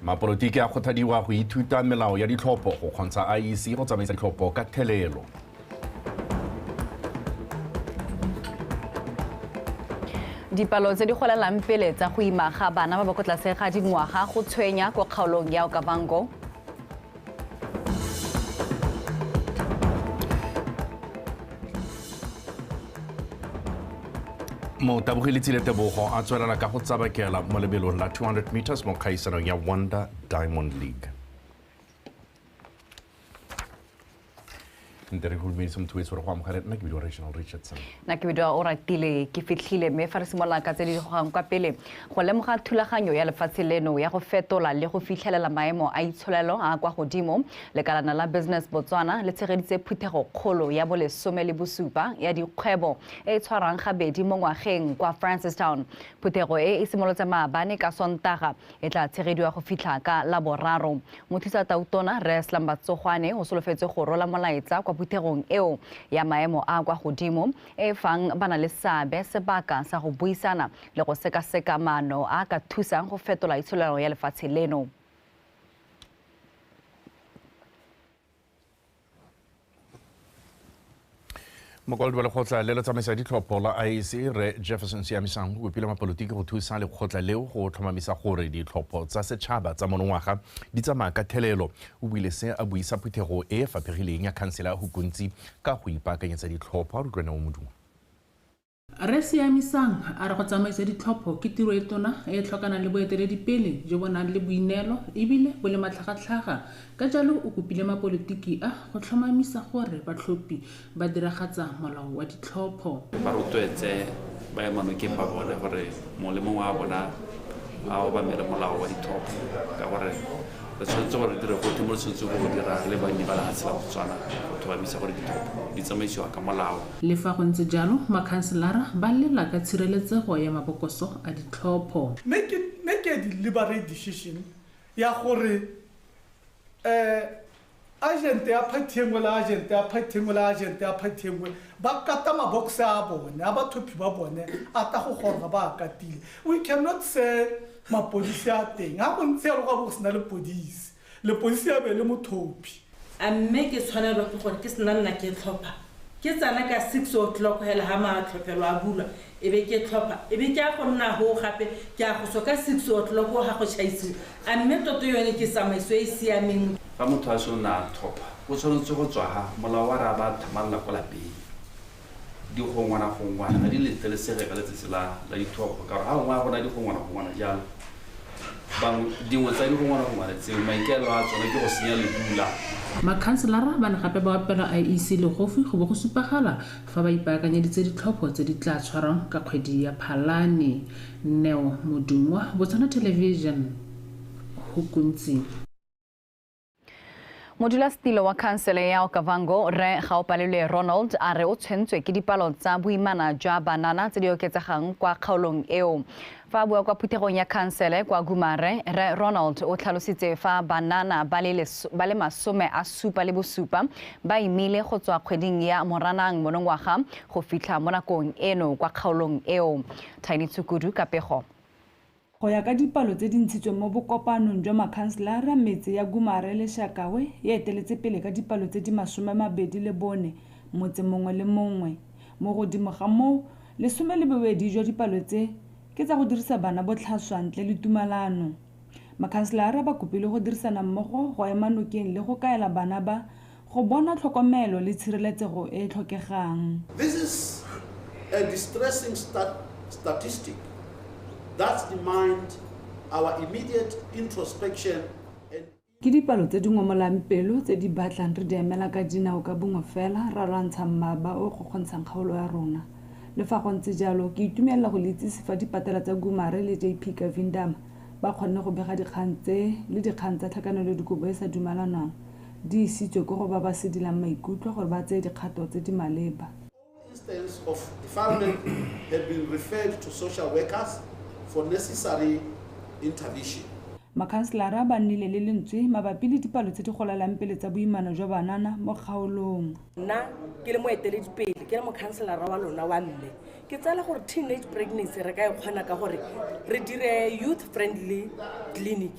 Mapolotiki a kgothadiwa go ithuta melao ya ditlhopho go kgontsha IEC go tsamaisa ditlhopho ka thelelo. Dipalo tse di golelang pele tsa go ima ga bana ba ba ko tlase ga dingwaga go tshwenya ko kgaolong ya Okavango. Motabogi Letsile Tebogo a tswelela ka go tsabakela mo lebelong la 200 meters mo kgaisanong ya Wanda Diamond League. Nte re go dumedise motho wetso re go amogele, nna ke bidiwa Reginald Richardson. Nna ke bidiwa Oratile ke fitlhile, mme fa re simolola ka tse di gogang kwa pele go lemoga thulaganyo ya lefatshe leno ya go fetola le go fitlhelela maemo a itsholelo a kwa godimo, lekalana la Business Botswana le tshegeditse phuthego kgolo ya bolesome le bosupa ya dikgwebo e e tshwarang gabedi mo ngwageng kwa Francistown. Phuthego e e simolotse maabane ka Sontaga e tla tshegediwa go fitlha ka Laboraro. Mothusa Tautona Rre Slumber Tsogwane o solofetse go rola molaetsa kwa phuthegong eo ya maemo a kwa godimo e e fang ba na le seabe sebaka sa go buisana le go sekaseka maano a ka thusang go fetola itsholelo ya lefatshe leno. Mokwaledi wa lekgotla le le tsamaisa ditlhopho la IEC Rre Jefferson Siamisang o kopile mapolotiki go thusa lekgotla leo go tlhomamisa gore ditlhopho tsa setšhaba tsa monongwaga di tsamaya ka thelelo. O buile se a buisa phuthego e e faphegileng ya khansele ya Hukuntsi ka go ipaakanyetsa ditlhopho. A re utlwane o modumo. Rre Siamisang a re go tsamaisa ditlhopho ke tiro e tona e e tlhokanang le boeteledipele jo bo nang le boineelo ebile bo le matlhagatlhaga, ka jalo o kopile mapolotiki a go tlhomamisa gore batlhophi ba diragatsa molao wa ditlhopho. Ba rotloetse ba emanokeng ba bone gore mongwe le mongwe wa bona a obamele molao wa ditlhopho, ka gore re tshwanetse gore re dire gotlhe mo re tshwanetseng go go dira le banni ba lefatshe la Botswana go tlhomamisa gore ditlhopho di tsamaisiwa ka molao. Le fa go ntse jalo, makhanselara ba lela ka tshireletsego ya mabokoso a ditlhopho. Make a deliberate decision ya gore agent ya party engwe le agent ya party engwe le agent ya party engwe ba kata mabox a bone a bathophi ba bone a ta go goroga ba a katile. We cannot say mapodisi a teng ga go ntse yalo, go bo go sena lepodisi, lepodisi ya be le mothophi. A mme ke tshwanelwa ke gore ke sena nna ke tlhopha, ke tsena ka 6 o'clock hela ha matlhophelo a bulwa, e be ke tlhopha, e be ke a go nna hoo gape ke a go tswa ka 6 o'clock ha go tšhaisiwa? A mme toto yone ke tsamaiso e e siameng? Fa motho a seno na a tlhopha, o tshwanetse go tswa ha molao wa re a ba thamalala ko lapeng. Digongwana-gongwana ga di letlelesege ka letsatsi la ditlhopho, ka gore ga gongwe ga gona digongwana-gongwana jalo, bangwe dingwe tsa digongwana-gongwana tseo maikaelelo a tsone ke go senya ledula. Makhanselara ba ne gape ba opela IEC legofi go bo go supagala fa ba ipaakanyeditse ditlhopho tse di tla tshwarwang ka kgwedi ya Phalane. Neo Modungwa, Botswana Television, Hukuntsi. Modulasetilo wa khansele ya Okavango Rre Gaopalelwe Ronald a re o tshwentswe ke dipalo tsa boimana jwa banana tse di oketsegang kwa kgaolong eo. Fa a bua kwa phuthegong ya khansele kwa Gumare, Rre Ronald o tlhalositse fa banana ba le 77 ba imile go tswa kgweding ya Moranang monongwaga go fitlha mo nakong eno kwa kgaolong eo. Tiny Tshukudu ka pego. Go ya ka dipalo tse di ntshitsweng mo bokopanong jwa makhanselara, metse ya Gumare le Shakawe e eteletse pele ka dipalo tse di 24 motse mongwe le mongwe. Mo godimo ga moo, 12 jwa dipalo tse ke tsa go dirisa bana botlhaswa ntle le tumalano. Makhanselara ba kopile go dirisana mmogo go ema nokeng le go kaela bana ba go bona tlhokomelo le tshireletsego e e tlhokegang. This is a distressing statistic that demand our immediate introspection and Ke dipalo tse di ngomolang pelo tse di batlang re di emela ka dinao ka bongwe fela ra lwantsha mmaba o kgokgontshang kgaolo ya rona. Le fa go ntse jalo, ke itumelela go le itsise fa dipatela tsa Gumare le JP Kavindama ba kgonne go bega dikgang tse le dikgang tsa tlhakanelodikobo e sa dumalanwang di isitswe ko go ba ba sedilang maikutlo gore ba tseye dikgato tse di maleba. Instances of defilement have been referred to social workers for necessary intervention. Makhanselara ba nnile le lentswe mabapi le dipalo tse di golelang pele tsa boimana jwa banana mo kgaolong. Nna ke le moeteledipele, ke le mokhanselara wa lona wa mme, ke tsela gore teenage pregnancy re ka e kgona ka gore re dire youth friendly clinic.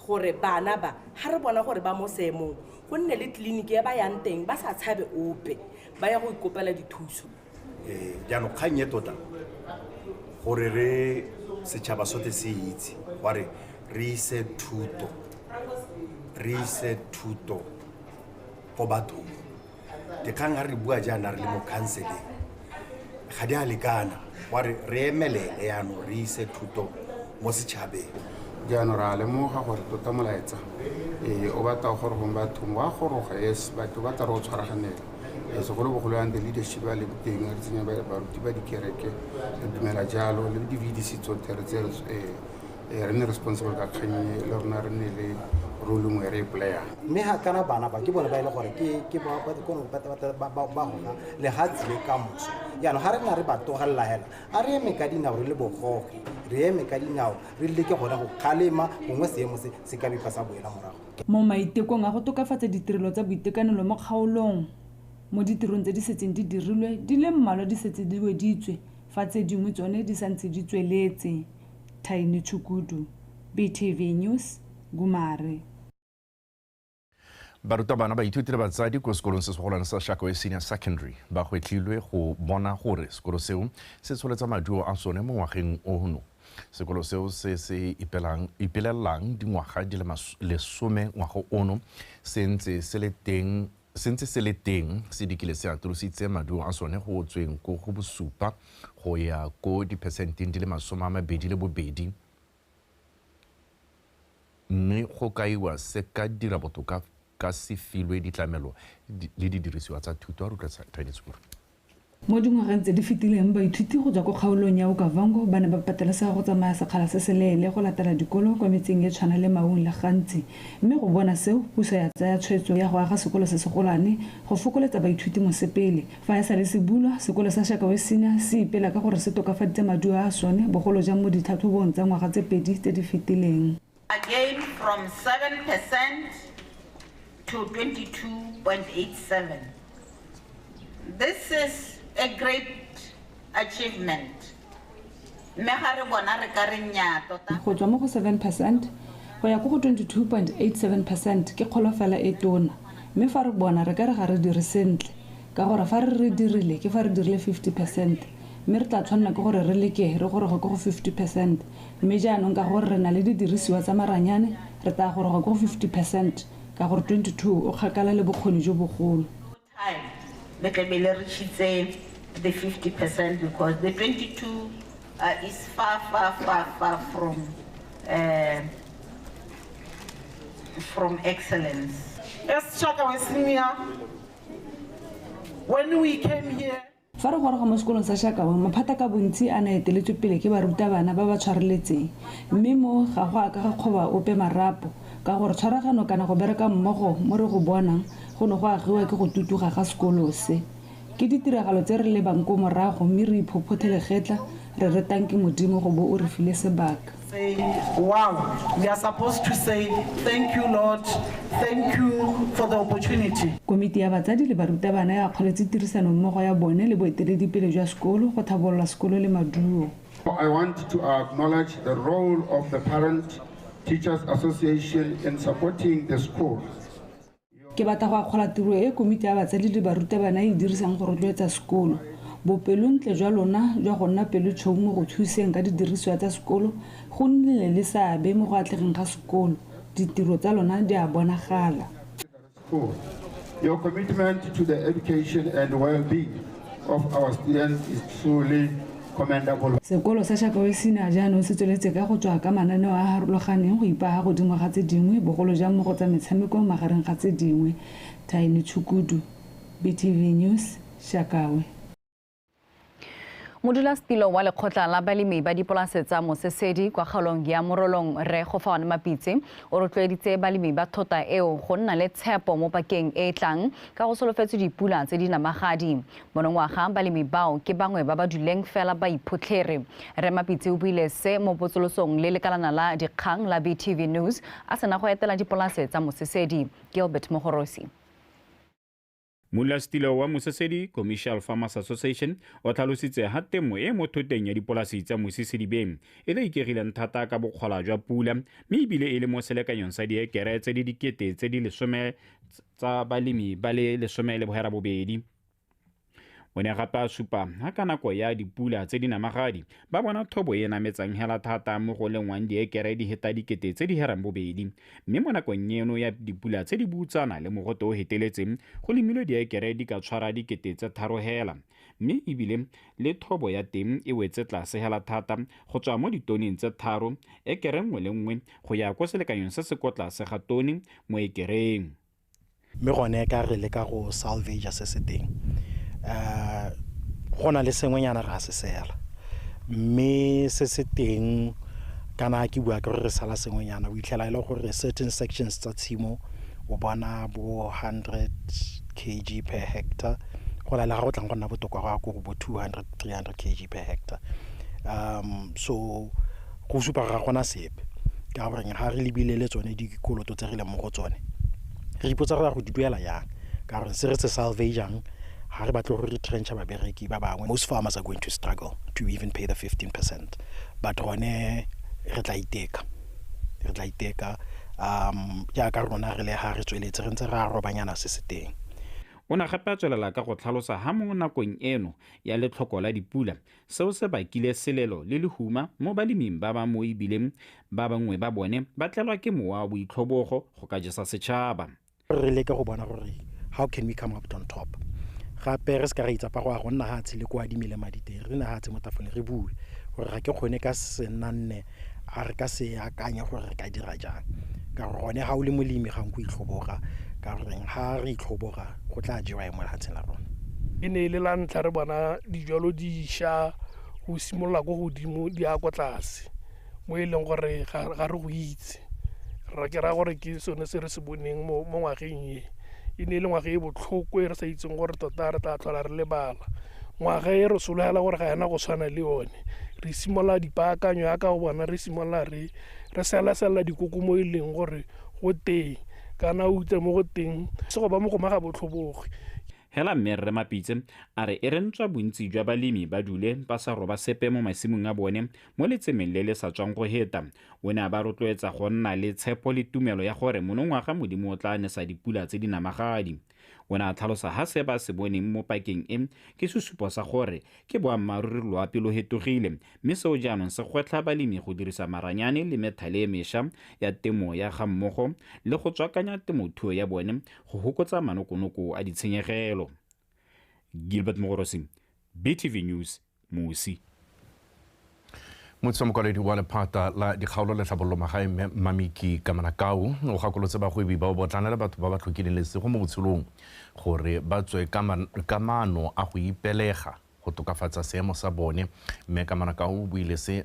Gore bana ba ga re bona gore ba mo seemong, go nne le tleliniki ya ba yang teng ba sa tshabe ope, ba ya go ikopela dithuso. Jaanong kgang e tota gore re setšhaba sote se itse gore re ise thuto, re ise thuto ko bathong. Dikgang ga re bua jaana re le mo counseling ga di a lekana gore re emelele yaanong re ise thuto mo setšhabeng. Jaanong re a lemoga gore tota molaetsa o batla gore gongwe bathong wa goroga, yes, batho ba tla re o tshwaraganela, segolobogolo yang the leadership ba leng teng, re tsenya baruti ba dikereke, re dumela jalo le di-VDC tsotlhe, re tse re nne responsible ka kgang le rona, re nne le role nngwe re e playang. Mme ga kana bana ba ke bone ba e le gore ke ba goga lehatshe le kamoso. Jaanong ga re nna re ba tlogelela hela, a re eme ka dinao re le bogogi, re eme ka dinao re leke gone go kgalema, gongwe seemo se se ka bepa sa boela morago. Mo maitekong a go tokafatsa ditirelo tsa boitekanelo mo kgaolong, mo ditirong tse di setseng di dirilwe di le mmalwa di setse di weditswe, fa tse dingwe tsone di santse di tsweletse. Thaini Tshukudu, BTV News, Gumare. Barutabana, baithuti le batsadi ko sekolong se segolwane sa Shakawe Senior Secondary ba gwetlhilwe go bona gore sekolo seo se tsholetsa maduo a sone mo ngwageng ono. Sekolo seo se se ipelelang dingwaga di le 10 ngwaga ono se ntse se le teng, se ntse se le teng se dikile se atolositse maduo a sone go tsweng ko go 7 go ya ko diphesenteng di le 22, mme go kaiwa se ka dira botoka ka se filwe ditlamelo le didirisiwa tsa thuto. A rutla Thaini Tshukudu. Mo dingwageng tse di fetileng, baithuti go tswa ko kgaolong ya Okavango ba ne ba patelesega go tsamaya sekgala se se leele go latela dikolo kwa metseng e tshwana le Maung le Gantsi, mme go bona seo puso ya tsaya tshwetso ya go aga sekolo se segolwane go fokoletsa baithuti mosepele. Fa e sale se bulwa, sekolo sa Shakawe Senior se ipela ka gore se tokafaditse maduo a sone, bogolo jang mo ditlhatlhobong tsa ngwaga tse 2 tse di fetileng. Again from 7% to 22.87. This is a great achievement. Mme ga re bona re ka re nnyaa tota. Go tswa mo go 7% go ya ko go 22.87% ke kgolo fela e tona, mme fa re bona re ka re ga re dire sentle, ka gore fa re re dirile ke fa re dirile 50%, mme re tla tshwanela ke gore re leke re goroge ko go 50%, mme jaanong ka gore re na le didirisiwa tsa maranyane re tla goroga ko go 50%, ka gore 22 o kgakala le bokgoni jo bogolo. Re tlamehile re reachitse the 50% because the 22 is far, far, far, far from excellence. As Shakawe Senior, when we came here, Fa re goroga mo sekolong sa Shakawe, maphata ka bontsi a ne eteletswe pele ke barutabana ba ba tshwareletseng, mme mo ga go a ka ga kgoba ope marapo, ka gore tshwaragano kana go bereka mmogo mo re go bonang go ne go agiwa ke go tutuga ga sekolo se. Ke ditiragalo tse re lebang ko morago mme re iphophothele getla, re retang ke Modimo go bo o re file sebaka. Say, wow, we are supposed to say thank you, Lord, thank you for the opportunity. Komiti ya batsadi le barutabana ya akgoletse tirisanommogo ya bone le boeteledipele jwa sekolo go tlhabolola sekolo le maduo. I want to acknowledge the role of the Parent Teachers Association in supporting the school. Ke batla go akgola tiro e komiti ya batsadi le barutabana e dirisang go rotloetsa sekolo. Bopelontle jwa lona jwa go nna pelotshweu mo go thuseng ka didirisiwa tsa sekolo go nnile le seabe mo go atlegeng ga sekolo. Ditiro tsa lona di a bonagala. Your commitment to the education and well-being of our students is truly commendable. Sekolo sa Shakawe Senior jaanong se tsweletse ka go tswa ka mananeo a a harologaneng go ipaga godimo ga tse dingwe, bogolo jang mo go tsa metshameko magareng ga tse dingwe. Thaini Tshukudu, BTV News, Shakawe. Modulasetilo wa lekgotla la balemi ba dipolase tsa Mosesedi kwa kgaolong ya Morolong, Rre Gofaone Mapitse, o rotloeditse balemi ba thota eo go nna le tshepo mo pakeng e e tlang ka go solofetswe dipula tse di namagadi. Monongwaga balemi bao ke bangwe ba ba duleng fela ba iphotlhere. Rre Mapitse o buile se mo potsolosong le lekalana la dikgang la BTV News a sena go etela dipolase tsa Mosesedi. Gilbert Mogorosi. Modulasetilo wa Mosesedi Commercial Farmers Association o tlhalositse ha temo e mo thoteng ya dipolasi tsa Mosisedibeng e le ikegileng thata ka bokgola jwa pula, mme ebile e le mo selekanyong sa diekere tse di 10 tse di 10 tsa balemi ba le 18. O ne gape a supa ha ka nako ya dipula tse di namagadi ba bona thobo e nametsang hela thata mo go lengwang diekere di heta 8 tse di 8, mme mo nakong eno ya dipula tse di butsana le mogote o heteletseng go lemilwe diekere di ka tshwara 3 000 hela, mme ebile le thobo ya teng e wetse tlase hela thata go tswa mo ditoneng tse 3 ekere nngwe le nngwe go ya kwa selekanyong se se kwa tlase ga tone mo ekereng. Mme gone ka re leka go salvage se se teng, go na le sengwenyana re a se sela, mme se se teng kana ke bua ke gore re sala sengwenyana, o itlhela e le gore certain sections tsa tshimo o bona bo 100 kg per hectare, go na le ga go tlang go nna botoka go ya ko go bo 200 300 kg per hectare. So go supa ga gona sepe, ka gore ga re lebile le tsone dikoloto tse re leng mo go tsone, re ipotsa gore go di duela yang, ka gore se re se salvageang ha re batle go retrencha babereki ba bangwe. Most farmers are going to struggle to even pay the 15%, but gone re tla iteka, jaaka rona re le ha re tsweletse re ntse re a robanyana se se teng. O ne gape a tswelela ka go tlhalosa ha mo nakong eno ya letlhoko la dipula seo se bakile selelo le lehuma mo baleming ba ba mo ebileng ba bangwe ba bone ba tlelwa ke mowa wa boitlhobogo go ka jesa setšhaba. Re leke go bona gore how can we come up on top. Gape re se ka ra itsapa go a go nna hatshe le ko adimile madi teng, re nna hatshe mo tafoleng re bue gore ga ke kgone ka senanne a re ka se akanya gore re ka dira jang, ka gore gone ga o le molemi ga nko itlhoboga, ka gore ga re itlhoboga go tla jewa e mo lefatsheng la rona. E ne e le la ntlha re bona dijalo di ša go simolola ko godimo di ya kwa tlase, mo e leng gore ga re go itse. Re ke raya gore ke sone se re se boneng mo ngwageng e. E ne e le ngwaga e botlhoko e re sa itseng gore tota re tla tlhola re lebala. Ngwaga e re sologela gore ga ena go tshwana le yone. Re simolola dipaakanyo yaka go bona re simolola re sela-sela dikoko mo e leng gore go teng, kana o utlwe mo go teng se go ba mo goma ga botlhoboge. Hela mme Rre Mapitse a re e re ntswa bontsi jwa balemi ba dule ba sa roba sepe mo masimong a bone mo letsemeng le le sa tswang go heta. O ne a ba rotloetsa go nna le tshepo le tumelo ya gore monongwaga Modimo o tla nesa dipula tse di namagadi. O ne a tlhalosa ha se ba se boneng mo pakeng e ke sesupo sa gore ke boammaaruri loapi lo hetogile, mme seo jaanong se gwetlha balemi go dirisa maranyane le methale e mešwa ya temo ya ga mmogo le go tswakanya temothuo ya bone go hokotsa manokonoko a ditshenyegelo. Gilbert Mogorosi, BTV News, Musi. Motsamaikwaledi wa lephata la dikgaolo le tlhabololo magae Mamiki Kamanakao o gakolotse bagwebi ba botlana le batho ba ba tlhokileng lesego mo botshelong gore ba tswe ka maano a go ipelega go tokafatsa seemo sa bone. Mme Kamanakao o buile se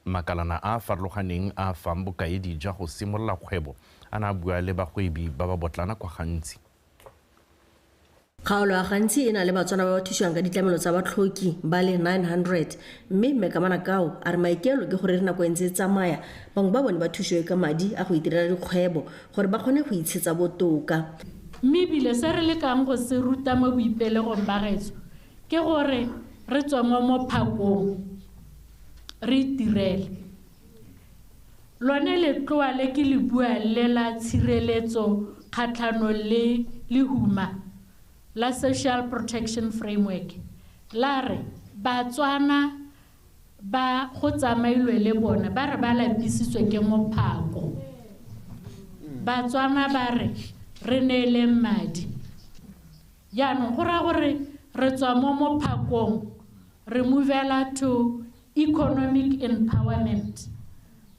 makalana a farologaneng a fang bokaedi jwa go simolola kgwebo a ne a bua le bagwebi ba ba botlana kwa Gantsi. Kgaolo ya Gantsi e na le Batswana ba ba thusiwang ka ditlamelo tsa batlhoki ba le 900, mme Mme Kamanakao a re maikelo ke gore re nako e ntse e tsamaya bangwe ba bone ba thusiwe ka madi a go itirela dikgwebo gore ba kgone go itshetsa botoka. Mme ebile se re lekang go se ruta mo boipelegong ba gaetsho ke gore re tswe mo mophakong re itirele. Lone letloa le ke le bua le la tshireletso kgatlhanong le lehuma la Social Protection Framework la re Batswana ba go tsamailwe le bone ba re ba lapisitswe ke mophako. Batswana ba re re neeleng madi. Jaanong go raya gore re tswa mo mophakong re movela to economic empowerment.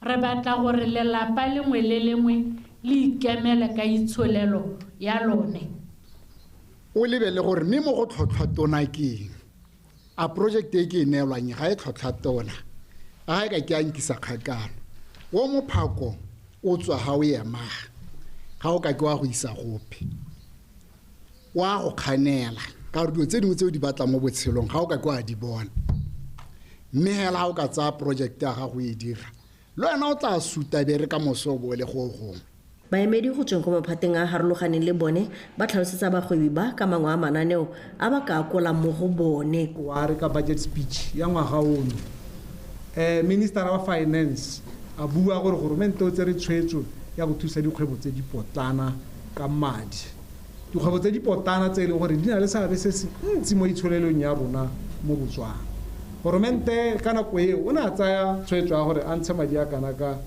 Re batla gore lelapa lengwe le lengwe le ikemele ka itsholelo ya lone. O lebele gore mme mo go tlhotlhwa tona ke eng, a project e ke e neelwang ga e tlhotlhwa tona, a ga e ka ke a nkisa kgakala. O mophako o tswa ga o emaga, ga o ka ke wa go isa gope, wa go kganela ka gore dilo tse dingwe tse o di batlang mo botshelong ga o ka ke wa di bona. Mme hela ga o ka tsaya project ya gago e dira, le wena o tla suta bere ka moso o bo le go gongwe. Baemedi go tsweng ko maphateng a harologaneng le bone ba tlhalosetsa bagwebi ba ka mangwe a mananeo a ba ka akolang mo go bone. Wa re ka budget speech ya ngwaga ono, Minister wa Finance a bua gore goromente o tsere tshwetso ya go thusa dikgwebo tse dipotlana ka madi. Dikgwebo tse dipotlana tse e leng gore di na le seabe se se ntsi mo itsholelong ya rona mo Botswana. Goromente ka nako eo o ne a tsaya tshwetso ya gore a ntshe madi a kana ka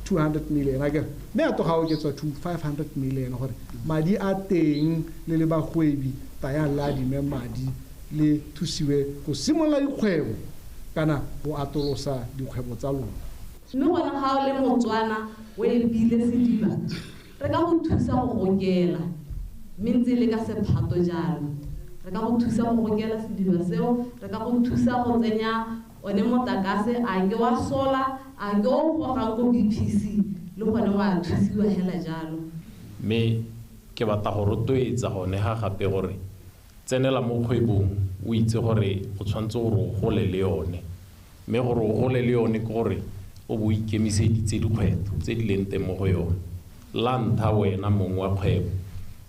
200 million akere, mme a tloga a oketswa to 500 million gore madi a teng le le bagwebi tayang le adime madi le thusiwe go simolola dikgwebo kana go atolosa dikgwebo tsa lona. Mme gone ga o le Motswana o epile sediba, re ka go thusa go gokela, mme ntse le ka sephato jalo. Re ka go thusa go gokela sediba seo, re ka go thusa go tsenya one motlakase, a ke wa sola, a ke o gogang ko BPC, le gone wa thusiwa hela jalo. Mme ke batla go rotloetsa gone ga gape gore tsenela mo kgwebong o itse gore o tshwanetse gore o gole le yone, mme gore o gole le yone ke gore o bo ikemiseditse dikgwetlho tse di leng teng mo go yone. La ntlha wena mong wa kgwebo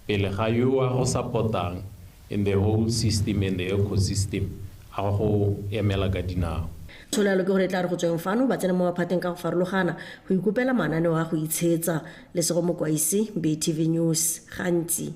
pele ga yo a go support-ang in the whole system and the ecosystem a go emela ka dinao. Tsholelo ke gore e tla re go tsweng fano ba tsene mo maphateng ka go farologana go ikopela mananeo a go itshetsa. Lesego Mokwaisi, BTV News, Gantsi.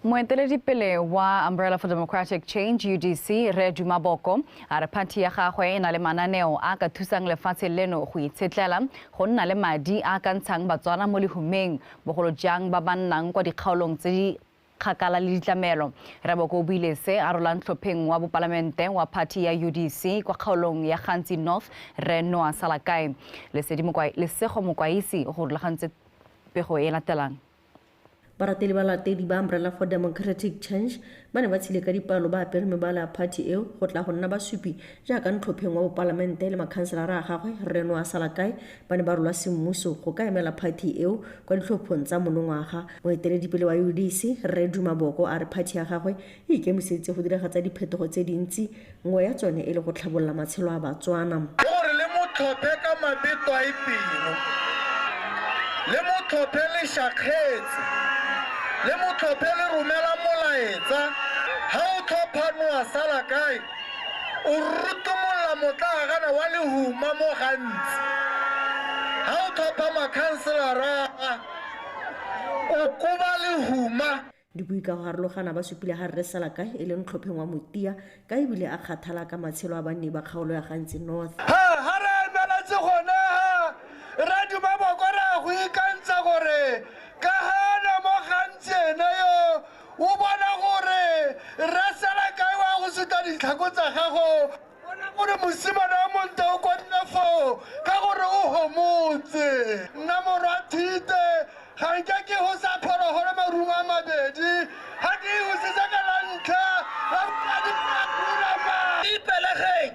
Moeteledipele wa Umbrella for Democratic Change UDC Re Duma Boko a re phathi ya gagwe e na le mananeo a ka thusang lefatshe leno go itshetlela go nna le madi a ka ntshang Batswana mo lehumeng, bogolo jang ba ba nnang kwa dikgaolong tse di kgakala le ditlamelo. Re Boko o buile se a rolang tlhopheng wa bopalamente wa phathi ya UDC kwa kgaolong ya Gantsi North Re Noah Salakae. Lesego Mokwaisi o go rulagantse pego e latelang. Barateli balatedi ba Umbrella for Democratic Change ba ne ba tshile ka dipalo ba apere mebala ya phathi eo go tla go nna basupi jaaka ntlhopheng wa bopalamente le makhanselara a gagwe Rre Noah Salakae ba ne ba rolwa semmuso go ka emela phathi eo kwa ditlhophong tsa monongwaga. Moeteledipele wa UDC Rre Duma Boko a re phathi ya gagwe e ikemiseditse go diragatsa diphetogo tse dintsi, nngwe ya tsone e le go tlhabolola matshelo a Batswana. Ke gore le mo tlhophe ka mabeto a ipelo, le mo tlhophe le shakgetse, le mo tlhophe le romela molaetsa. Ha o tlhopha Noah Salakae o rutumolola motlaagana wa lehuma mo gantsi. Ha o tlhopha makhanselara o koba lehuma. Dibui ka go harologana ba supile ga Rre Salakae e leng tlhopheng wa Motia ka ebile a kgathala ka matshelo a banni ba kgaolo ya Gantsi North. Ha re emeletse gone ha Re Duma Boko re a go ikantsha gore ka gana mo Gantsi ene yo o bona gore Rre Salakae wa go suta ditlhako tsa gago, bona gore mosimane wa montle o kwadile foo ka gore o homotse. Nna morwa Thite ga nke ke go sa phologolo marumo a mabedi, ga ke e hositse ka la ntlha Ipelegeng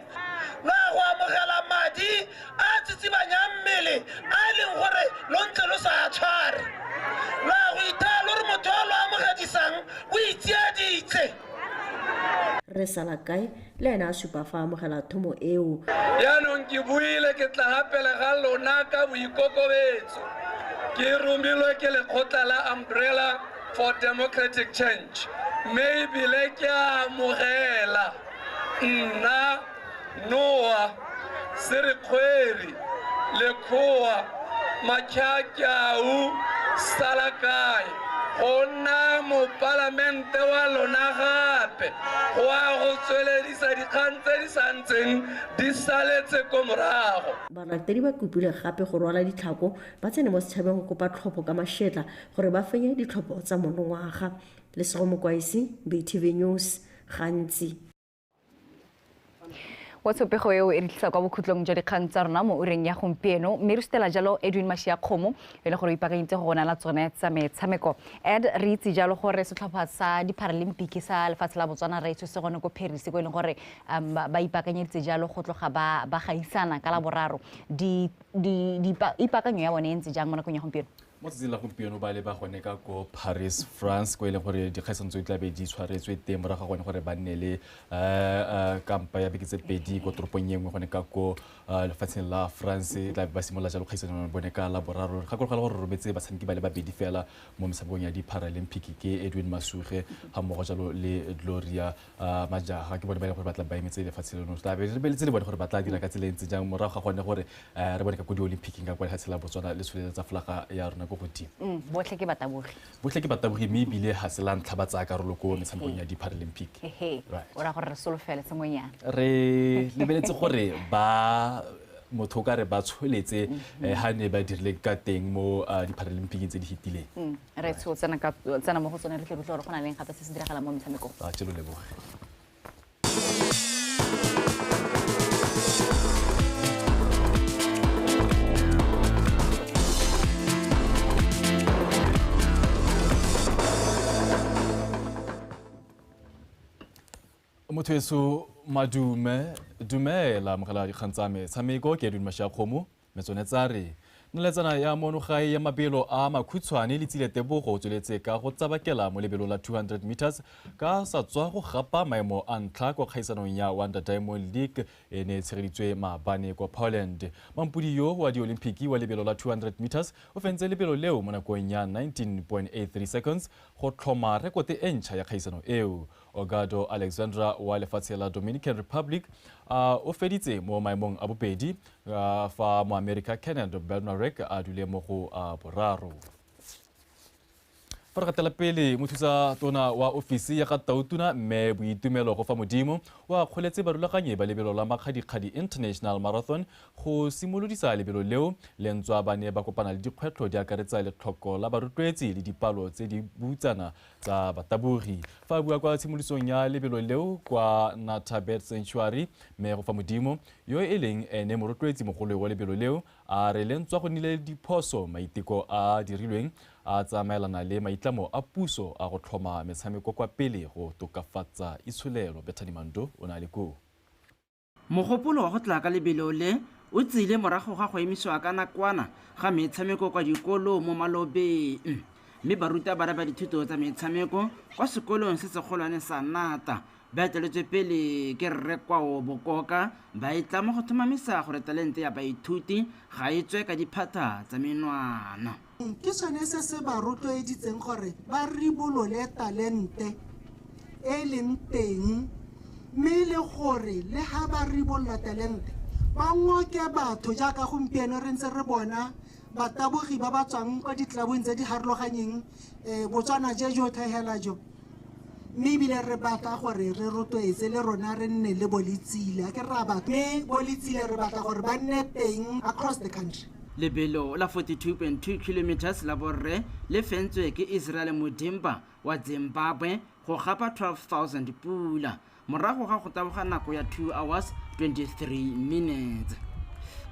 la go amogela madi a tsitsibanyang mmele a e leng gore lo ntse lo sa tshware, la go ithaya lo re motho a lo amogedisang o itsieditse. Rre Salakae le ena a supa fa amogela thomo eo. Jaanong ke buile ke tla gapele ga lona ka boikokobetso. Ke romilwe ke lekgotla la Umbrella for Democratic Change, mme ebile ke a amogela nna Noah Serekgweri Lekgowa Makhakyau Salakae go nna mopalamente wa lona gape go a go tsweledisa dikgang tse di santseng di saletse ko morago. Balatedi ba kopile gape go rwala ditlhako ba tsene mo setšhabeng go kopa tlhopho ka mašetla gore ba fenye ditlhopho tsa monongwaga. Lesego Mokwaisi, BTV News, Gantsi. Wa tshopego eo e re tlisa kwa bokhutlong jwa dikgang tsa rona mo ureng ya gompieno, mme re sutela jalo Edwin Mashiakgomo e le gore o ipaakanyeditse go bonala tsone tsa metshameko. Ed, re itse jalo gore setlhopha sa di-Paralympic sa lefatshe la Botswana re itse se gone ko Paris ko e leng gore ba ipaakanyeditse jalo go tloga ba gaisana ka la boraro. Ipaakanyo ya bone e ntse jang mo nakong ya gompieno? Mo tsatsing la gompieno ba leba gone ka ko Paris, France, ko e leng gore dikgaisano tse di tla be di tshwaretswe teng morago ga gone gore ba nne le kampa ya beke tse pedi ko toropong e nngwe gone ka ko lefatsheng la France. Tla be ba simolola jalo kgaisano bone ka la boraro. Gakologelwa gore rometse batshameki ba le babedi fela mo metshamekong ya di-Paralympic, ke Edwin Masuge ga mmogo jalo le Gloria Majaga, ke bone ba e leng gore ba tla ba emetse lefatshe leno. Tla be re lebeletse le bone gore ba tla dira ka tsela e ntse jang morago ga gone gore re bone ka ko di-Olympiceng ka kwa lefatshe la Botswana le tsholeletsa folaga ya rona ko godimo. Botlhe ke batabogi. Botlhe ke batabogi, mme ebile ga se la ntlha ba tsaya karolo ko metshamekong ya di-Paralympic. O raya gore re solofele sengwenyana. Re lebeletse gore ba motho o ka re ba tsholetse ha ne ba dirile ka teng mo di-Paralympiceng tse di fetileng. Re tsho tsena mo go tsone, re tle re utlwe gore go na leng gape se se diragalang mo metshamekong. A tse lo leboge. Motho eso madume dumela amogela dikgang tsa metshameko ke Edwin Mashiakgomo. Metsone tsa re naletsana ya monogae ya mabelo a makhutshwane le Tsile Tebogo o tsweletse ka go tsabakela mo lebelong la 200 meters ka sa tswa go gapa maemo a ntlha kwa kgaisanong ya Wanda Diamond League e ne e tshegeditswe maabane kwa Poland. Mampudi yo wa di-Olympic wa lebelo la 200 meters o fentse lebelo leo mo nakong ya 19.83 seconds go tlhoma rekote e ntšha ya kgaisano eo. Ogado Alexandra wa lefatshe la Dominican Republic o feditse mo maemong a bobedi, fa mo America Kenneth Bednarek a dule mo go a boraro. Fa re gatela pele, mothusa tona wa ofisi ya ga Tautona mme Boitumelo go fa Modimo wa kgoletse barulaganyi ba lebelo la Makgadikgadi International Marathon go simolodisa lebelo leo le ntswa ba ne ba kopana le dikgwetlho di akaretsa letlhoko la barotloetsi le dipalo tse di butsana tsa batabogi. Fa a bua kwa tshimolodisong ya lebelo leo kwa Natabet Sanctuary, mme go fa Modimo yo e leng ene morotloetsi mogolo wa lebelo leo a re le ntswa go nnile diphoso maiteko a dirilweng a tsamaelana le maitlamo a puso a go tlhoma metshameko kwa pele go tokafatsa itsholelo. Bethany Mando o na le koo. Mogopolo wa go tla ka lebelo le o tsile morago ga go emisiwa ka nakwana ga metshameko kwa dikolong mo malobeng, mme barutabana ba dithuto tsa metshameko kwa sekolong se segolwane sa Nata ba eteletswe pele ke Rre Kwao Bokoka ba itlama go tlhomamisa gore talente ya baithuti ga e tswe ka diphatha tsa menwana. Ke sone se se ba rotloeditseng gore ba ribolole talente e leng teng, mme le gore le ha ba ribolola talente ba ngoke batho jaaka gompieno re ntse re bona batabogi ba ba tswang kwa ditlabong tse di harologanyeng, Botswana je jotlhe hela jo. Mme ebile re batla gore re rotloetse le rona re nne le boletsile, a ke re a batla, mme boletsile re batla gore ba nne teng across the country. Lebelo la 42.2 kilometers la borre le fentswe ke Israel Mudimba wa Zimbabwe go gapa 12,000 pula morago ga go taboga nako ya 2 hours 23 minutes.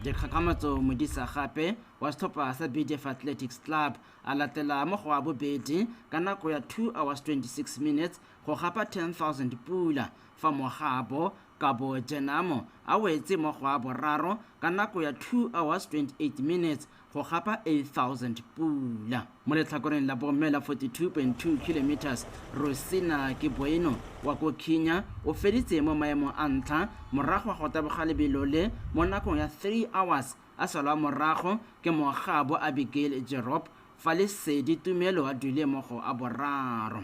Dikgakgamatso Modisa gape wa setlhopha sa BDF Athletics Club a latela mo go wa bobedi ka nako ya 2 hours 26 minutes go gapa 10,000 pula, fa mogabo Kabo Jenamo a wetse mo go wa boraro ka nako ya 2 hours 28 minutes go gapa 8,000 pula. Mo letlhakoreng la bomme la 42.2 kilometers, Rosina Kiboino wa ko Kenya o feditse mo maemong a ntlha morago ga go taboga lebelo le mo nakong ya 3 hours, a salwa morago ke mogabo Abigail Jerop fa Lesedi Tumelo a dule mo go a boraro.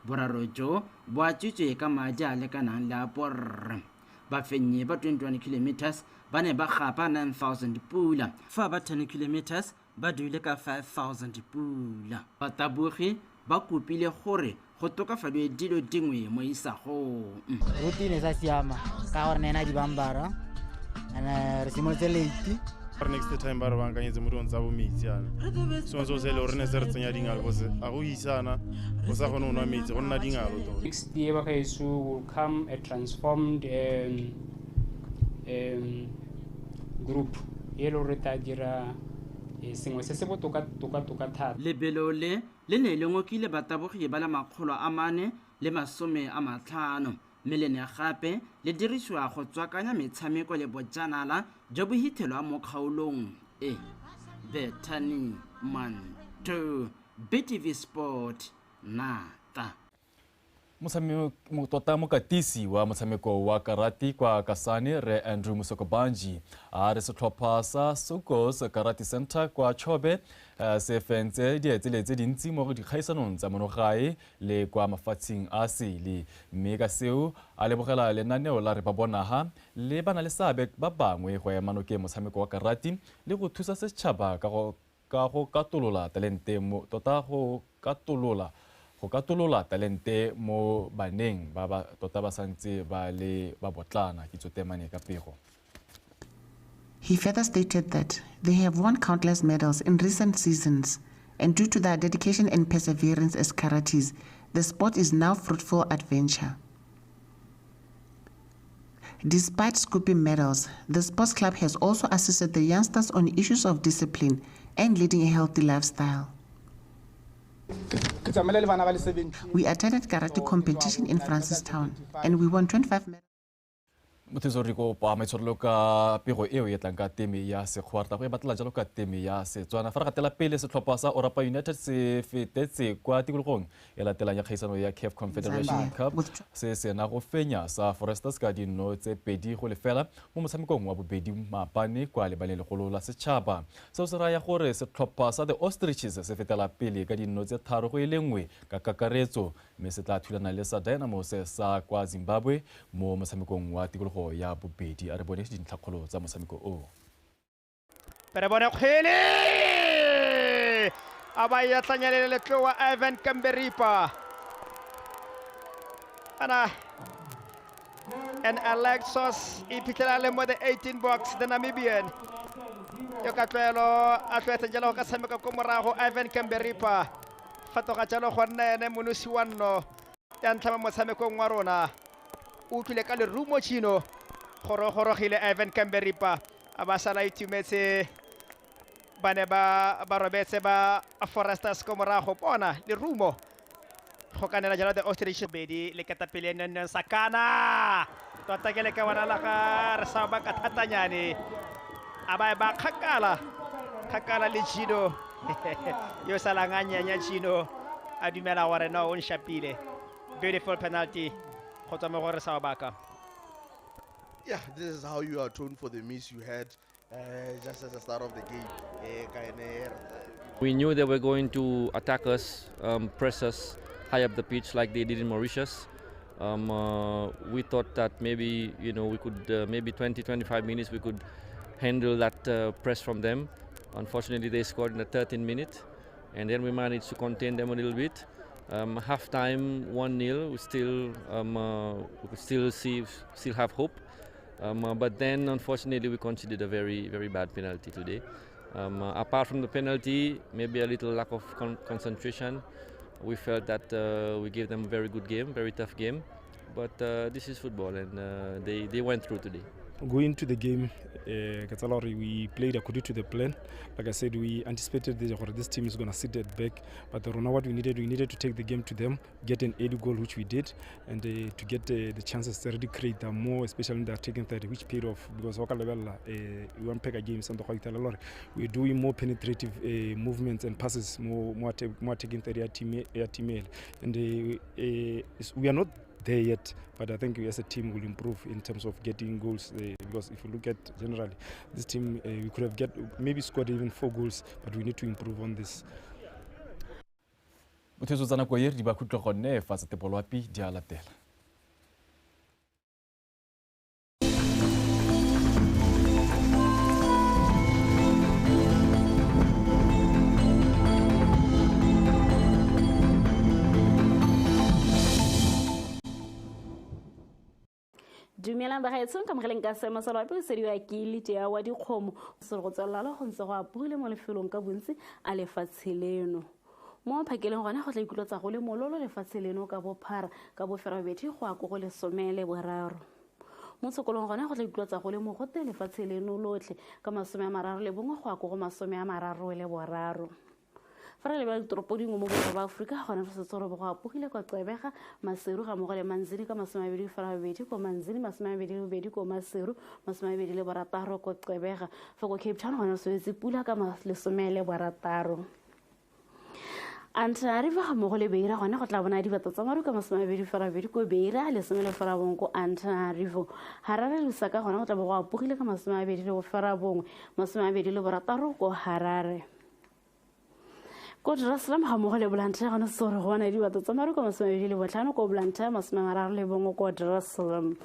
Boraro jo bo atswitswe ka madi a lekanang le a borre. Bafenyi ba 21 kilometers ba ne ba gapa 9,000 pula, fa ba 10 kilometers ba dule ka 5,000 pula. Batabogi ba kopile gore go tokafadiwe dilo dingwe mo isagong. Routine e sa siama ka gore ne ena dibambara and re simolotse late. Re next time ba re bankanyetse mo dilong tsa bo metsi yana, sengwe seo se e le gore ne se re tsenya dingalo because a go isana o sa kgone go nwa metsi go nna dingalo tota. Next year bagaetsho will come a transformed group e le gore tla dira sengwe se se botoka toka toka thata. Lebelo le le ne le ngokile batabogi ba le 450, mme le ne gape le dirisiwa go tswakanya metshameko le bojanala jo bo hithelwa mo kgaolong e. Bethany Mando. Motho, BTV Sport, Nata. Tota mokatisi wa motshameko wa karate kwa Kasane re Andrew Musokobanji a re setlhopha sa Sokos Karate Center kwa Chobe se fentse dietsele tse dintsi mo dikgaisanong tsa monogae le kwa mafatsheng a sele, mme ka seo a lebogela lenaneo la re ba bonaga le bana le seabe ba bangwe go ema nokeng motshameko wa karate le go thusa setšhaba ka go katolola talente mo tota go katolola go katolola talente mo baneng ba ba tota ba santse ba le ba botlana. Ke tsotemane ka pego. He further stated that they have won countless medals in recent seasons, and due to their dedication and perseverance as karates, the sport is now fruitful adventure. Despite scooping medals, the sports club has also assisted the youngsters on issues of discipline and leading a healthy lifestyle. We attended karate competition in Francistown and we won 25 medals. Motho re kopa maitshwarelo ka pego eo e tlang ka teme ya Sekgowa, re tla go e batlela jalo ka teme ya Setswana. Fa re gatela pele, setlhopha sa Orapa United se fetetse kwa tikologong e latelang ya kgaisano ya CAF Confederation Cup se sena go fenya sa Foresters ka dino tse 2-0 mo motshamekong wa bobedi maabane kwa lebaleng legolo la setšhaba. Seo se raya gore setlhopha sa The Ostriches se fetela pele ka dino tse 3-1 ka kakaretso, mme se tla thulana le sa Dynamos sa kwa Zimbabwe mo motshamekong wa tikologo ya bobedi. A re bone dintlhakgolo tsa motshameko o. Re bone kgwele a ba ya tlanyele letlowa Ivan Kamberipa ana and Alexos e phitlhela le mo the 18 box, the Namibian yo ka tlwaelo a tlwaetseng jalo go ka tshameka ko morago. Ivan Kamberipa fatoga jalo go nna ene monosi wa nno ya ntlha mo motshamekong wa rona. O utlwile ka lerumo Chino gore gorogile Ivan Kamberipa a ba sala itumetse, ba ne ba robetse ba Foresters ko morago. Bona lerumo go kanela jalo the Ostrich bedi le ketapele nne Sakana tota ke le ka bona la ga re sa ba ka thatanyane a ba ba kgakala kgakala le Chino yo salang a nyanya Chino a dumela gore no o nshapile. Beautiful penalty. Yeah, this is how you atone for the miss you had just at the start of the game. We knew they were going to attack us, press us high up the pitch like they did in Mauritius. We thought that maybe, you know, we could maybe 20-25 minutes we could handle that press from them. Unfortunately, they scored in the 13th minute, and then we managed to contain them a little bit. Half time 1-0, we still still have hope, but then unfortunately we conceded a very, very bad penalty today. Apart from the penalty, maybe a little lack of concentration. We felt that we gave them a very good game, very tough game, but this is football, and they went through today. Going to the game, we played according to the plan. Like I said, we anticipated that this team is going to sit at back, but what we needed to take the game to them, get an early goal, which we did, and to get the chances to really create them more, especially in the attacking third, which paid off because we won pack games and we're doing more penetrative movements and passes, more attacking third team, and we are not there yet, but I think we as a team will improve in terms of getting goals, because if you look at generally this team, we could have maybe scored even 4 goals, but we need to improve on this. Motho tsa nako e re di ba khutlo gone fa tsa tepolwapi di a latela. Dumelang bagaetsong ka mogeleng ka seemo sa loapi o sediwa ke letea wa dikgomo se go tswelela go ntse go apogile mo lefelong ka bontsi a lefatshe leno. Mo phakeleng gona go tla ikutlwetsa go le mololo lefatshe leno ka bophara ka boferabedi go ya ko go 13. Mo tshokolong gona go tla ikutlwetsa go le mogote lefatshe leno lotlhe ka 31 go ya ko go 33. Fa re lebela ditoropo dingwe mo borwa ba Aforika gona fa setsorobo go apogile kwa Gqeberha, Maseru ga mmogo le Manzini ka 28 ko Manzini, 22 ko Maseru, 26 ko Gqeberha. Fa ko Cape Town gona swetse pula ka 16. Antananarivo ga mmogo le Beira gone go tla bona dibata tsa maru ka 28 ko Beira, 19 ko Antananarivo. Harare Lusaka gone go tla bo go apogile ka 29, 26 ko Harare. Ko Jerusalem ga mmogo le Blantyre gone se gore go bona dibata tsa maru ka 25 ko Blantyre, 31 ko Jerusalem.